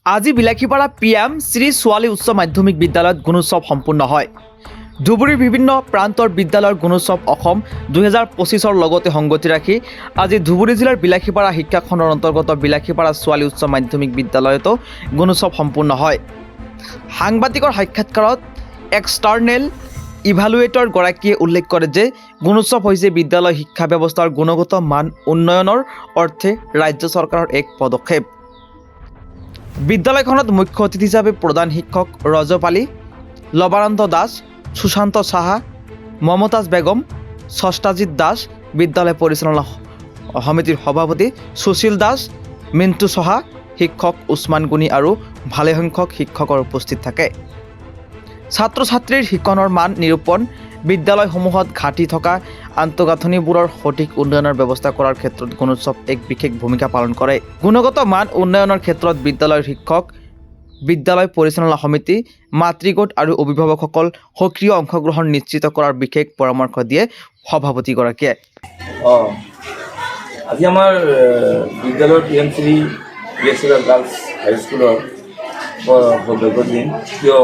আজি Bilasipara P M Shri ছোৱালী উচ্চ মাধ্যমিক বিদ্যালয়ত গুণোৎসৱ সম্পূৰ্ণ হয়। ধুবুৰীৰ বিভিন্ন প্ৰান্তৰ বিদ্যালয়ৰ গুণোৎসৱ অসম 2025ৰ লগতে সংগতি ৰাখি আজি ধুবুৰী জিলাৰ বিলাসীপাৰা শিক্ষাখণ্ডৰ অন্তৰ্গত বিলাসীপাৰা ছোৱালী উচ্চ মাধ্যমিক বিদ্যালয়তো গুণোৎসৱ সম্পূৰ্ণ হয়। সাংবাদিকৰ সাক্ষাৎকাৰত এক্সটাৰ্নেল ইভালুৱেটৰ গৰাকীয়ে উল্লেখ কৰে যে গুণোৎসৱ হৈছে বিদ্যালয় শিক্ষা ব্যৱস্থাৰ গুণগত মান উন্নয়নৰ অৰ্থে ৰাজ্য চৰকাৰৰ এক পদক্ষেপ। বিদ্যালয়খনত মুখ্য অতিথি হিচাপে প্ৰধান শিক্ষক ৰজব আলী, লবানন্দ দাস, সুশান্ত সাহা, মমতাজ বেগম, ষষ্ঠাজিৎ দাস, বিদ্যালয় পৰিচালনা সমিতিৰ সভাপতি সুশীল দাস, মিণ্টু সাহা, শিক্ষক উছমান গুনি আৰু ভালেসংখ্যক শিক্ষকৰ উপস্থিত থাকে। ছাত্ৰ ছাত্ৰীৰ শিক্ষণৰ মান নিৰূপণ, বিদ্যালয়সমূহত ঘাটি থকা আন্তঃগাঁথনিবোৰৰ সঠিক উন্নয়নৰ ব্যৱস্থা কৰাৰ ক্ষেত্ৰত গুণোৎসৱ এক বিশেষ ভূমিকা পালন কৰে। গুণগত মান উন্নয়নৰ ক্ষেত্ৰত বিদ্যালয়ৰ শিক্ষক, বিদ্যালয় পৰিচালনা সমিতি, মাতৃগোট আৰু অভিভাৱকসকল সক্ৰিয় অংশগ্ৰহণ নিশ্চিত কৰাৰ বিশেষ পৰামৰ্শ দিয়ে সভাপতিগৰাকীয়ে। আজি আমাৰ বিদ্যালয়ৰ P M Shri B S girls হাইস্কুলৰ বৰ সৌভাগ্যৰ দিন। কিয়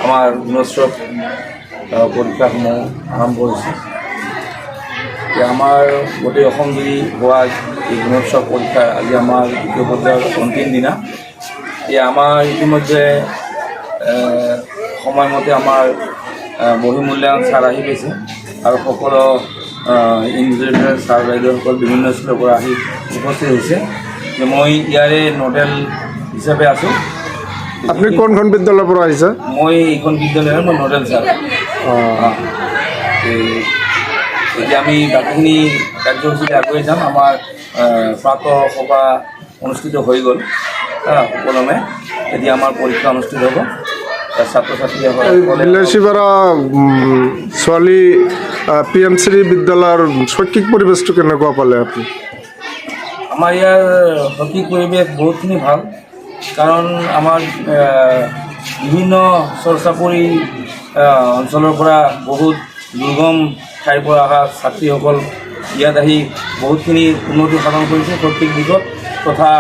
আমাৰ গুণোৎসৱ পৰীক্ষাসমূহ আৰম্ভ হৈছে। এতিয়া আমাৰ গোটেই অসম জুৰি হোৱা এই গুণোৎসৱ পৰীক্ষাৰ আজি আমাৰ দ্বিতীয় পৰ্যায়ৰ অন্তিম দিনা। এতিয়া আমাৰ ইতিমধ্যে সময়মতে আমাৰ বহিমূল্যায়ন ছাৰ আহি পাইছে আৰু সকলো ইনভিজিলেটৰ ছাৰ বাইদেউসকল বিভিন্ন স্কুলৰ পৰা আহি উপস্থিত হৈছে যে মই ইয়াৰে নডেল হিচাপে আছোঁ। আপুনি কোনখন বিদ্যালয়ৰ পৰা আহিছে? মই এইখন বিদ্যালয়ৰ মই নডেল ছাৰ। এতিয়া আমি বাকীখিনি কাৰ্যসূচীৰে আগুৱাই যাম। আমাৰ প্ৰাতঃ সভা অনুষ্ঠিত হৈ গ'ল সুকলমে। এতিয়া আমাৰ পৰীক্ষা অনুষ্ঠিত হ'ব। তাত ছাত্ৰ ছাত্ৰীসকলে বিলাসীপাৰা ছোৱালী পি এম শ্ৰী বিদ্যালয়ৰ শৈক্ষিক পৰিৱেশটো কেনেকুৱা পালে আপুনি? আমাৰ ইয়াৰ শৈক্ষিক পৰিৱেশ বহুতখিনি ভাল, কাৰণ আমাৰ বিভিন্ন চৰ চাপৰি অঞ্চলৰ পৰা, বহুত দুৰ্গম ঠাইৰ পৰা অহা ছাত্ৰীসকল ইয়াত আহি বহুতখিনি উন্নতি সাধন কৰিছে। শৈক্ষিক দিশত তথা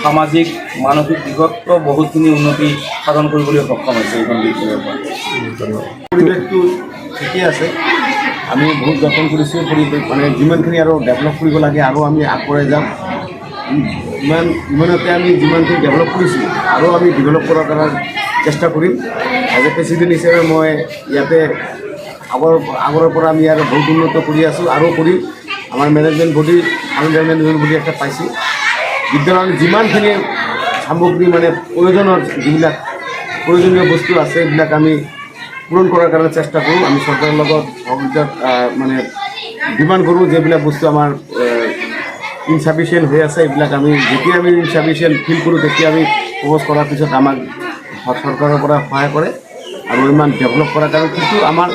সামাজিক মানসিক দিশতো বহুতখিনি উন্নতি সাধন কৰিবলৈ সক্ষম হৈছে এইখন বিদ্যালয়ৰ পৰা। পৰিৱেশটো ঠিকেই আছে। আমি বহুত যতন কৰিছোঁ পৰিৱেশ, মানে যিমানখিনি আৰু ডেভেলপ কৰিব লাগে আৰু আমি আগবঢ়াই যাম। ইমানতে আমি যিমানখিনি ডেভেলপ কৰিছোঁ, আৰু আমি ডেভেলপ কৰাৰ কাৰণে চেষ্টা কৰিম। এজ এ প্ৰেচিডেণ্ট হিচাপে মই ইয়াতে আগৰৰ পৰা আমি আৰু বহুত উন্নত কৰি আছোঁ আৰু কৰিম। আমাৰ মেনেজমেণ্ট বডি, আমি মেনেজমেণ্ট বডি একটা পাইছোঁ। বিদ্যালয়ত যিমানখিনি সামগ্ৰী, মানে প্ৰয়োজনৰ যিবিলাক প্ৰয়োজনীয় বস্তু আছে, এইবিলাক আমি পূৰণ কৰাৰ কাৰণে চেষ্টা কৰোঁ। আমি চৰকাৰৰ লগত সহযোগিতা মানে ডিমাণ্ড কৰোঁ। যিবিলাক বস্তু আমাৰ ইনচাফিচিয়েণ্ট হৈ আছে, এইবিলাক আমি যেতিয়া আমি ইনচাফিচিয়েণ্ট ফিল কৰোঁ, তেতিয়া আমি প্ৰপ'জ কৰাৰ পিছত আমাক চৰকাৰৰ পৰা সহায় কৰে আৰু ইমান ডেভেলপ কৰাৰ কাৰণে। কিন্তু আমাৰ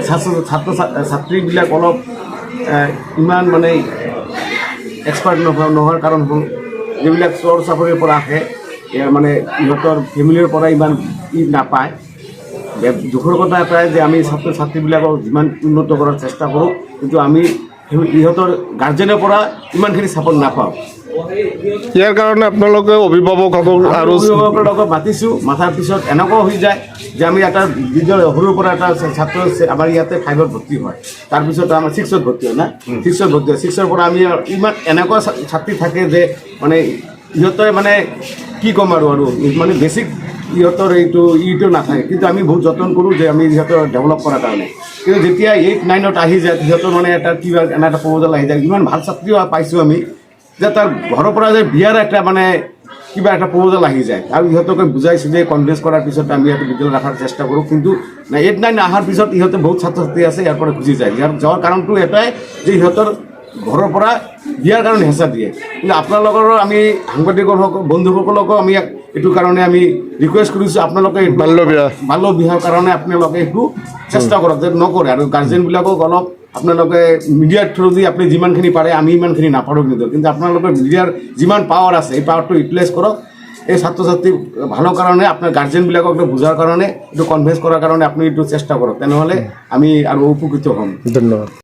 ছাত্ৰ ছাত্ৰ ছাত্ৰীবিলাক অলপ ইমান মানে এক্সপাৰ্ট নোহোৱাৰ কাৰণ হ'ল যিবিলাক চৰ চাপৰিৰ পৰা আহে, ইয়াৰ মানে ইহঁতৰ ফেমিলিৰ পৰা ইমান ই নাপায়। দুখৰ কথা এটাই যে আমি ছাত্ৰ ছাত্ৰীবিলাকক যিমান উন্নত কৰাৰ চেষ্টা কৰোঁ, কিন্তু আমি ইহঁতৰ গাৰ্জেনৰ পৰা ইমানখিনি ছাপৰ্ট নাপাওঁ। ইয়াৰ কাৰণে আপোনালোকে অভিভাৱকসকল আৰু অভিভাৱকৰ লগত মাতিছোঁ। মাতাৰ পিছত এনেকুৱাও হৈ যায় যে আমি এটা বিদ্যালয় সৰুৰ পৰা এটা ছাত্ৰ আছে, আমাৰ ইয়াতে ফাইভত ভৰ্তি হয়, তাৰপিছত আমাৰ ছিক্সত ভৰ্তি হয় না, ছিক্সত ভৰ্তি হয়। ছিক্সৰ পৰা আমি ইমান এনেকুৱা ছাত্ৰী থাকে যে মানে ইহঁতে মানে কি ক'ম আৰু মানে বেছিক ইহঁতৰ এইটো ইটো নাথাকে। কিন্তু আমি বহুত যতন কৰোঁ যে আমি ইহঁতৰ ডেভেলপ কৰাৰ কাৰণে। কিন্তু যেতিয়া এইট নাইনত আহি যায়, সিহঁতৰ মানে এটা কিবা এনে এটা প্ৰপ'জাল আহি যায়। ইমান ভাল ছাত্ৰীও পাইছোঁ আমি যে তাৰ ঘৰৰ পৰা যে বিয়াৰ এটা মানে কিবা এটা প্ৰপ'জাল আহি যায় আৰু ইহঁতকে বুজাইছোঁ যে কনভিন্স কৰাৰ পিছত আমি ইহঁতে বিদ্যালয়ত ৰখাৰ চেষ্টা কৰোঁ। কিন্তু এইট নাইন অহাৰ পিছত ইহঁতে বহুত ছাত্ৰ ছাত্ৰী আছে, ইয়াৰ পৰা গুচি যায়। ইয়াৰ যোৱাৰ কাৰণটো এটাই যে ইহঁতৰ ঘৰৰ পৰা বিয়াৰ কাৰণে হেঁচা দিয়ে। কিন্তু আপোনালোকৰো আমি সাংবাদিকৰ বন্ধুসকলকো আমি এইটো কাৰণে আমি ৰিকুৱেষ্ট কৰিছোঁ, আপোনালোকে এইটো বাল্য বিবাহ। বাল্য বিবাহৰ কাৰণে আপোনালোকে এইটো চেষ্টা কৰক যে নকৰে। আৰু গাৰ্জেনবিলাকক অলপ আপোনালোকে মিডিয়াৰ থ্ৰু দি আপুনি যিমানখিনি পাৰে, আমি ইমানখিনি নাপাৰোঁ, কিন্তু আপোনালোকৰ মিডিয়াৰ যিমান পাৱাৰ আছে, এই পাৱাৰটো ইউটিলাইজ কৰক। এই ছাত্ৰ ছাত্ৰী ভালৰ কাৰণে, আপোনাৰ গাৰ্জেনবিলাকক বুজাৰ কাৰণে, এইটো কনভিন্স কৰাৰ কাৰণে আপুনি এইটো চেষ্টা কৰক। তেনেহ'লে আমি আৰু উপকৃত হ'ম। ধন্যবাদ।